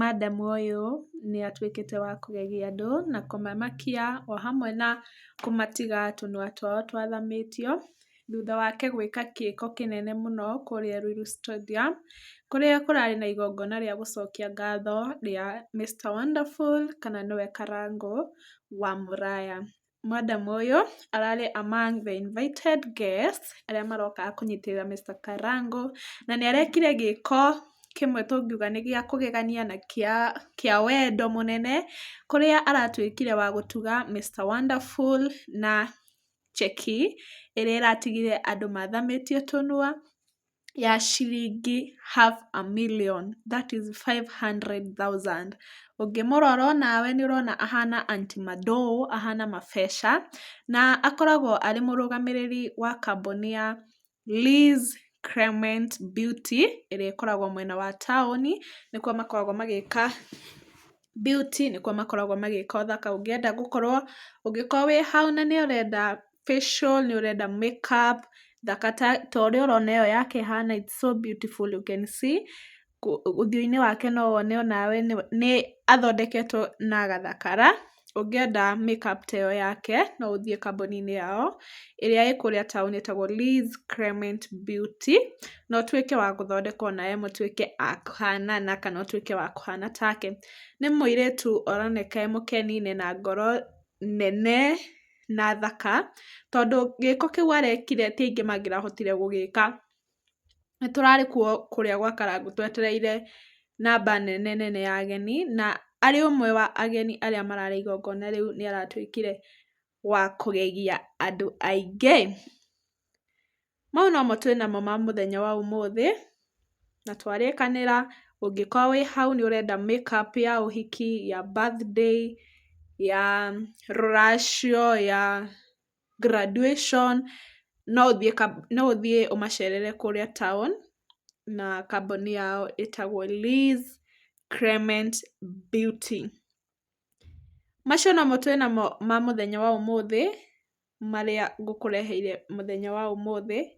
Madam ũyũ nĩ atuĩkĩte wa kũgegia andũ na kũmamakia o hamwe na kũmatiga tũnua twao twathamĩtio, thutha wake gwĩka gĩko kĩnene mũno kũrĩa Ruiru Stadium, kũrĩa kũrarĩ na igongona rĩa gũcokia ngatho rĩa Mr Wonderful kana nĩwe Karangũ wa Mũraya. Madam ũyũ ararĩ among the invited guests arĩa marokaga kũnyitĩrĩra Mr Karangũ, na nĩ arekire gĩko kĩmwe tũngiuga nĩ gĩa kũgegania na kĩa wendo mũnene, kũrĩa aratuĩkire wa gũtuga Mr Wonderful na cheki ĩrĩa ĩratigire andũ mathamĩtie tũnua ya ciringi half a million, that is 500,000. Ũngĩmũrora onawe nĩ ũrona ahana aunty Madoo, ahana mabeca, na akoragwo arĩ mũrũgamĩrĩri wa kambuni ya Liz Clement Beauty, ĩrĩa ĩkoragwo mwena wa taũni, nĩkuo makoragwo magĩka beauty, nĩkuo makoragwo magĩka ũthaka. Ũngĩenda gũkorwo, ũngĩkorwo wĩ hau na nĩ ũrenda facial, nĩ ũrenda make up thaka ta ũrĩa ũrona ĩyo yake ĩhana, it's so beautiful you can see, ũthiũ-inĩ wake no wone onawe nĩ athondeketwo na agathakara. Ũngĩenda make up ta ĩyo yake, no ũthiĩ kambuni-inĩ yao ĩrĩa ĩ kũrĩa taũni ĩtagwo Liz Clement Beauty, na ũtuĩke wa gũthondekwo nawe mũtuĩke a kũhanana kana ũtuĩke wa kũhana take. Nĩ mũirĩtu ũroneka e mũkeni na ena ngoro nene na thaka, tondũ gĩko kĩu arekire ti aingĩ mangĩrahotire gũgĩka. Nĩ tũrarĩ kuo kũrĩa gwa Karangũ twetereire namba nene nene ya ageni, na arĩ ũmwe wa ageni arĩa mararĩ igongona rĩu nĩ aratuĩkire wa kũgegia andũ aingĩ. Mau nomo twĩnamo ma mũthenya wa ũmũthĩ, na twarĩkanĩra ũngĩkorwo wĩ hau nĩ ũrenda make up ya ũhiki, ya birthday, ya rũracio, ya graduation, no ũthiĩ ũmacerere kũrĩa town, na kambuni yao ĩtagwo Liz Clement Beauty. Macio nomo twĩnamo ma mũthenya wa ũmũthĩ, marĩa ngũkũreheire mũthenya wa ũmũthĩ,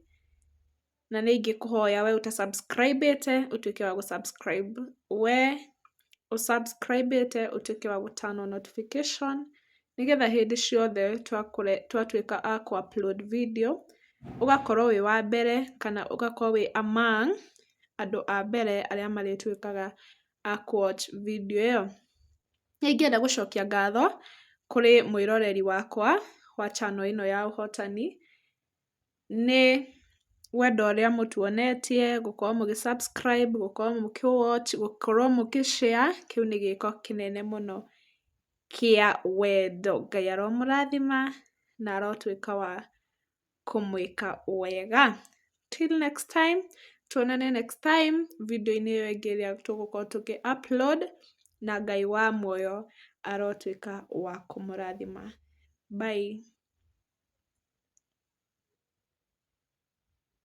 na nĩ ingĩkũhoya we ũta subscribe ĩte ũtuĩke wa gũ subscribe, we ũ subscribe ĩte ũtuĩke wa gũ turn on notification, nĩgetha hĩndĩ ciothe twatuĩka a kũ upload video, ũgakorwo wĩ wa mbere kana ũgakorwo wĩ among andũ a mbere arĩa marĩtuĩkaga a kũ watch video ĩyo. Nĩ ingĩenda gũcokia ngatho kũrĩ mwĩroreri wakwa wa channel ĩno ya Ũhotani, nĩ wendo ũrĩa mũtuonetie, gũkorwo mũgĩ subscribe, gũkorwo mũkĩ watch, gũkorwo mũkĩ share, kĩu nĩ gĩko kĩnene mũno kĩa wendo. Ngai aromũrathima na arotuĩka wa kũmwĩka wega. Till next time, tuonane next time video-inĩ ĩyo ĩngĩ ĩrĩa tũgũkorwo tũkĩ upload, na Ngai wa muoyo arotuĩka wa kũmũrathima. Bye.